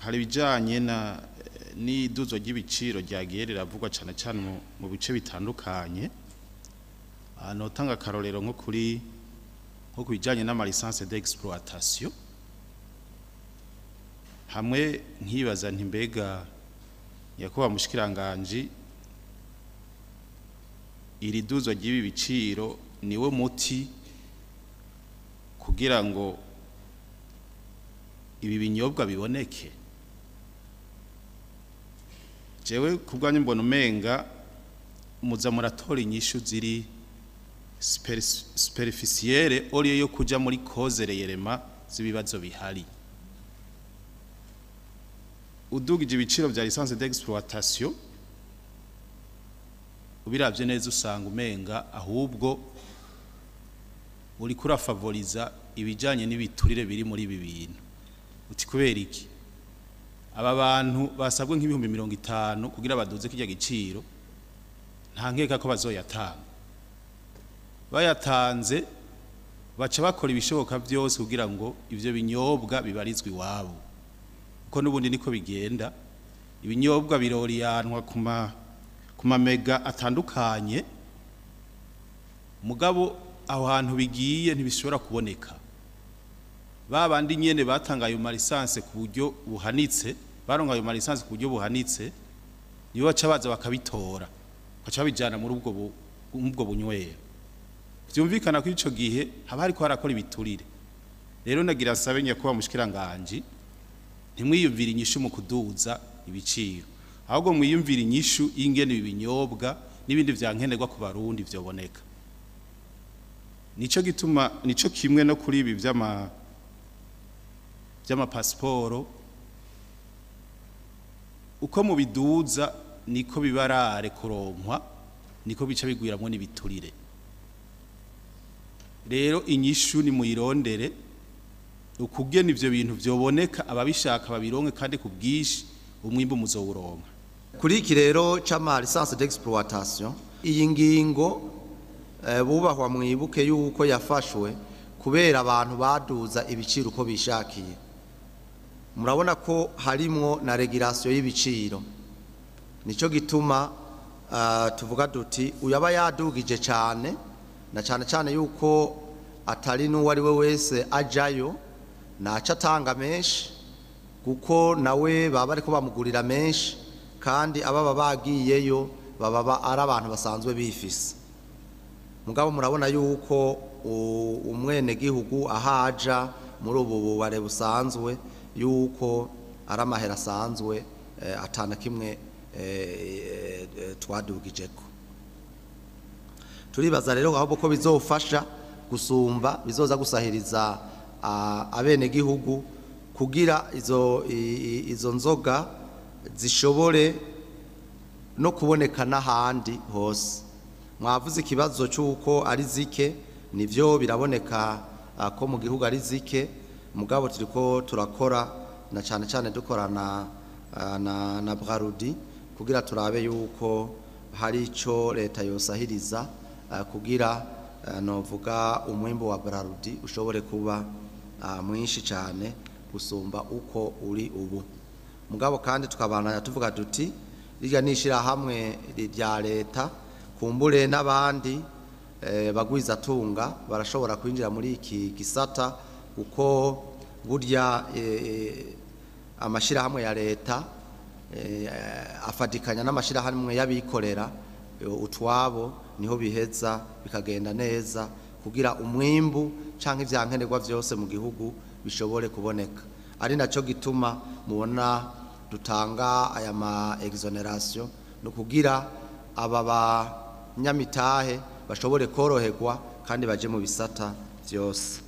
Hari ibijanye na n'iduzo ry'ibiciro ryagiye riravugwa cane cane mu bice bitandukanye. Notanga akarorero nko ku bijanye n'ama licence d'exploitation, hamwe nkibaza nti: mbega nyakubahwa mushikiranganji, iri duzwa ry'ibi biciro niwe muti kugira ngo ibi binyobwa biboneke? Jewe ku bwanyu mbona umenga muza muratora inyishu ziri superficielle au lieu yo kuja muri cause réellement z'ibibazo bihari. Udugije ibiciro vya licence d'exploitation, ubiravye neza usanga umenga ahubwo uriko urafavoriza ibijanye n'ibiturire biri muri ibi bintu. Uti kubera iki? Aba bantu basabwe nk'50,000 kugira baduze kirya giciro, nta nkeka ko bazoyatanga. Bayatanze, baca bakora ibishoboka byose kugira ngo ivyo binyobwa bibarizwe iwabo, kuko n'ubundi niko bigenda. Ibinyobwa biroriyanwa ku mamega atandukanye, mugabo aho hantu bigiye ntibishobora kuboneka. Ba bandi nyene batanga ayo ma licence ku buryo buhanitse, baronka ayo ma licence ku buryo buhanitse, nibo baca baza bakabitora, baca babijana muri ubwo bunywero. Vyumvikana ko ico gihe haba hariko harakora ibiturire. Rero nagira nsabe nyakubahwa mushikiranganji, ntimwiyumvire inyishu mu kuduza ibiciro, ahubwo mwiyumvire inyishu y'ingene ibi binyobwa n'ibindi vyankenerwa ku Barundi vyoboneka. Nico gituma nico kimwe no kuri ibi vy'amapasiporo, uko mubiduza niko bibarare kuronkwa, niko bica bigwiramwo n'ibiturire. Rero inyishu ni muyirondere ukugena ivyo bintu vyoboneka, ababishaka babironke kandi ku bwinshi, umwimbu muzowuronka. Kuri iki rero c'ama licence d'exploitation, iyi ngingo bubahwa mwibuke yuko yafashwe kubera abantu baduza ibiciro uko bishakiye. Murabona ko harimwo na régulation y'ibiciro. Nico gituma tuvuga duti uyaba yadugije cyane, na cyane cyane yuko atari n'uwo ari we wese ajayo, naca atanga menshi, kuko nawe baba ariko bamugurira menshi, kandi ababa bagiyeyo baba ari abantu basanzwe bifise. Mugabo murabona yuko umwenegihugu ahaja muri ubu bubare busanzwe, yuko ari amahera asanzwe, atana kimwe twadugijeko. Turibaza rero ahubwo ko bizofasha gusumba, bizoza gusahiriza abenegihugu kugira izo nzoga zishobore no kuboneka n'ahandi hose. Mwavuze ikibazo cy'uko ari zike, nivyo, biraboneka ko mu gihugu ari zike. Mugabo turiko turakora, na cyane cyane dukorana na Brarudi, kugira turabe yuko hari ico leta yosahiriza kugira novuga umwimbo wa Brarudi ushobore kuba mwinshi cyane gusumba uko uri ubu. Mugabo kandi tukabandanya tuvuga duti rirya n'ishirahamwe rya leta, kumbure n'abandi bagwizatunga barashobora kwinjira muri iki gisata, kuko burya amashirahamwe ya leta afatikanya n'amashirahamwe y'abikorera utwabo, niho biheza bikagenda neza kugira umwimbu canke ivyankenerwa vyose mu gihugu bishobore kuboneka. Ari naco gituma mubona dutanga aya ma exonération, no kugira aba banyamitahe bashobore koroherwa kandi baje mu bisata vyose.